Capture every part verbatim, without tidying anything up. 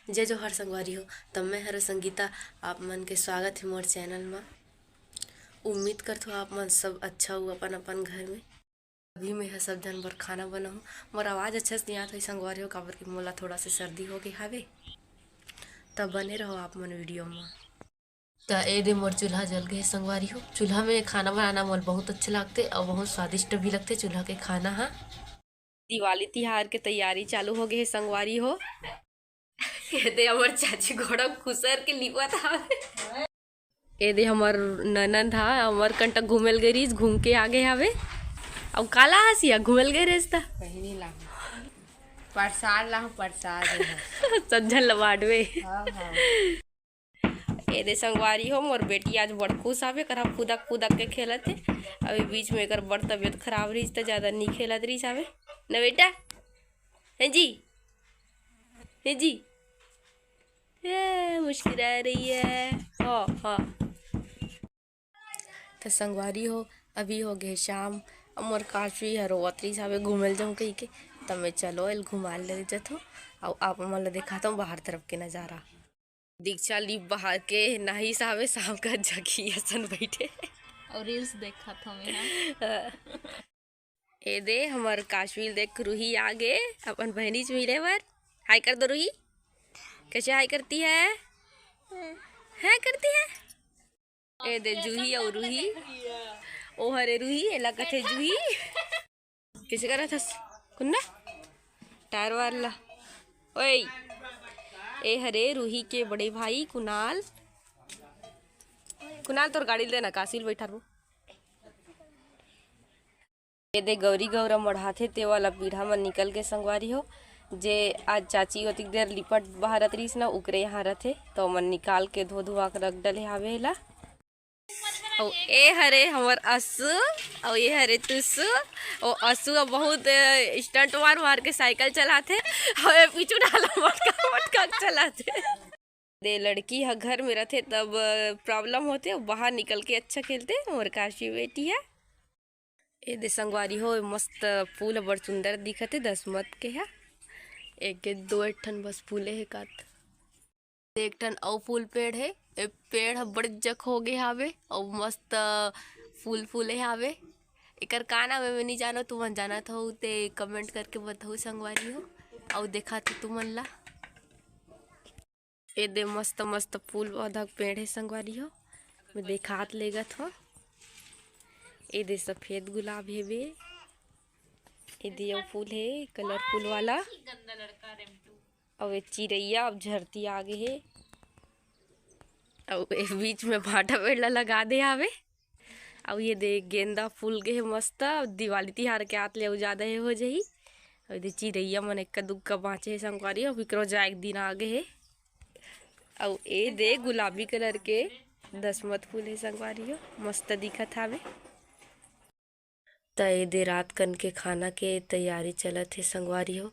जय जोहार संगवारी हो, त मैं हर संगीता, आप मन के स्वागत हे मोर चैनल म। उम्मीद करथो आप मन सब अच्छा हो अपन अपन घर में। अभी मैं ह सब झन बर खाना बनाहूँ। मोर आवाज़ अच्छा से नहीं आत होही संगवारी हो, काबर कि मोला थोड़ा से सर्दी हो गए हावे। त बने रहो आप मन वीडियो म। त ए दे मोर चूल्हा जल गए संगवारी हो। चूल्हा में खाना बनाना मोला बहुत अच्छा लगथे और बहुत स्वादिष्ट भी लगथे चूल्हा के खाना हा। दिवाली तिहार के तैयारी चालू हो गए हे संगवारी हो। ए दे हमर चाची घोड़ा खुसर के लिपत हावे। ए दे हमर ननद हा, हमर कंटा घूमेल गई रहीस, घूम के आ गए हावे। अब काला हसिया घूमेल गई रहीस त कहीं नहीं लाहूं। प्रसाद लाहूं, प्रसाद। संझन ल बांटवे। हाँ, हाँ। ए दे संगवारी हो, मोर बेटी आज बड़ खुश हावे, करा कुदक कुदक के खेलत हे। अभी बीच में एकर बड़ तबीयत खराब रहीस त ज्यादा नहीं खेलत रहीस हावे ना बेटा। है जी, है जी। ए, मुस्कुरा रही है। हाँ, हाँ। त संगवारी हो, अभी हो गए शाम। अब मोर काशवी ह रोवत रहीस हावे घूमेल जाऊँ कही के। त मैं चलो एल घुमाल ले जथो। अउ आप मन ल दिखाता हूँ बाहर तरफ के नजारा। दीक्षा लिप बाहर के नहाइस हावे, शाम का जगी असन बैठे। और रील्स देखत हवे। ए दे हमर काशवी ल देख, रूही आ गे अपन बहनी से मिले बर। हाय कर दो रूही। कैसे हाय करती है? हाय करती है। ए दे जूही और रूही। ओ हरे रूही, एला कथे जूही। कैसे करत हस कुन्ना? टायर वार ला। ओए, ए हरे रूही के बड़े भाई कुणाल। कुणाल तोर गाड़ी ल देना, काशी ल बैठारबो। ए दे गौरी गौरा मढ़ाथे ते वाला पीढ़ा मन निकल के संगवारी हो, जे आज चाची ओतिक देर लिपट बहारत रहीस ना, उकरे यहाँ रथे, तो मन निकाल के धो धुआ के रख डले हावे एला। अउ ए हरे हमर असु, अउ ए हरे तुसु। ओ असु अब बहुत, अ, स्टंट मार मार के साइकिल चलाथे, अउ ए पीछू डाला मटका मटका के चलाथे। दे लड़की ह घर में रथे तब, अ, प्रॉब्लम होथे, अउ बाहर निकल के अच्छा खेलथे। मोर काशी बेटी है। ए दे संगवारी हो, मस्त फूल ह, बड़ सुंदर दिखत हे, दसमत के ह। एक के दो एक ठन बस फूले हे कात। एक ठन अउ फूल पेड़ हे, ए पेड़ ह बड़ जक हो गे हावे, अउ मस्त फूल फूले हावे। एकर का नाम हे, मैं नहीं जानो, तुमन जानत हो ते कमेंट करके बताओ संगवारी हो, अउ देखा तो तुमन ला। ए दे मस्त मस्त फूल पौधा के पेड़ हे संगवारी हो, मैं देखात लेगत हो। ए दे सफेद गुलाब हेबे, ए दे अउ फूल हे कलरफुल वाला, अउ ए चिरैया अब झरती आ गे हे, अउ ए बीच में भाटा पेड़ ला लगा दे हावे। अउ ये दे गेंदा फूल गे हे मस्त, दिवाली तिहार के आत ले अउ ज्यादा हे हो जाही। अउ ये दे चिरैया मन एक्का दुक्का बाँचे हे संगवारी, अउ इकरो जाए के दिन आ गे हे। अउ ए दे गुलाबी कलर के दसमत फूल हे संगवारी हो, मस्त दिखत हावे। त ए दे रात कन के खाना के तैयारी चलत हे संगवारी हो।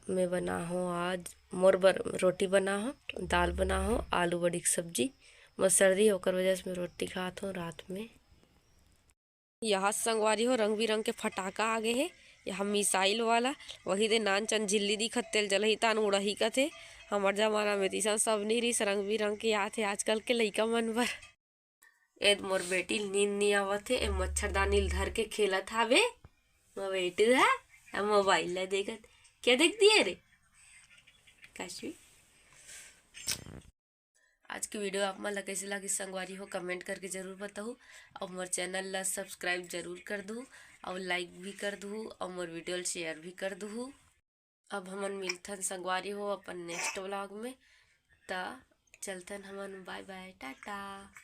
मैं बना हो आज मोर बर रोटी बना हो, दाल बना हो, आलू बड़ी के सब्जी। मोर सर्दी हे ओकर वजह से मैं रोटी खात हो रात में। यहाँ संगवारी हो रंग बिरंग के फटाका आ गे हे। यहाँ मिसाइल वाला, वही दे नान चन झिल्ली दिखत तेल जलही तान उड़ही कथे। हमर जमाना में तिसन सब नहीं रहिस, रंग बिरंग के आथे आजकल के लइका मन बर। ए मोर बेटी ल नींद नहीं आवत हे, ए मच्छरदानी ल धर के खेलत हावे। मोर बेटू ह, ए मोबाइल ला देखत, क्या देख दिए रे काशवी? आज के वीडियो आप मन ला कैसे लगिस संगवारी हो, कमेंट करके जरूर बताहू। अउ मोर चैनल ला सब्सक्राइब जरूर कर दू, अउ लाइक भी कर दू, अउ मोर वीडियो ल शेयर भी कर दू। अब हमन मिलथन संगवारी हो अपन नेक्स्ट व्लॉग में। त चलथन हमन, बाय बाय, टाटा।